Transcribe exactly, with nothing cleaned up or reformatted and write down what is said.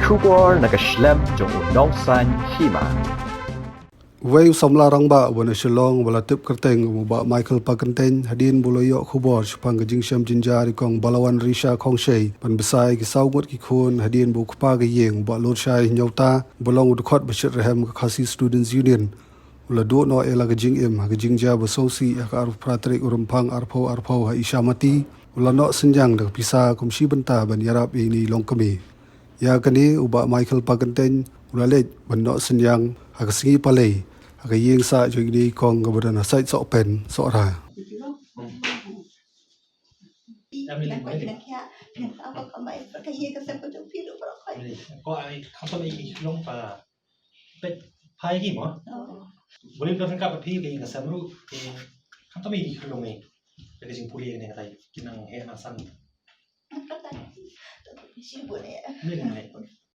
Khubor na ka shlem jong u nongsan hima. Uwei u samla rangbah uba na Shillong uba la tip kyrteng u Bah Michael Pakyntein hadien ba u la ïoh khubor shaphang ka jingshem jynjar i kong Balawan Risha Khongshei ban bsa ïa ki saw ngut ki khun hadien ba u kpa ka ïing u Bah Lurshai Hynñiewta uba long u dkhot ba shitrhem ka Khasi Students Union u la duh noh ïa la ka jingim ha ka jingjia ba sngewsih ha ka arphew phra tarik u Rymphang arphew arphew ha Ishamati, u la noh synñiang da ka pisa kum shi bynta ban ïarap ïa ine i longkmie. Ïa kane u Bah Michael Pakyntein u la leit ban noh synñiang ha ka sngi Palei ha ka ïing sah jong ine i kong kaba don ha sait Sohpen, Sohra. Em, em, em. Ko ai khamtam ïa ki khlong pa peit phai ki mo. Bun i don ka pa phi ki nga sem ruh ki khamtam ïa ki khlong ne. Ka jingpule ne ka tai ki nang heh nang san. Ni ni.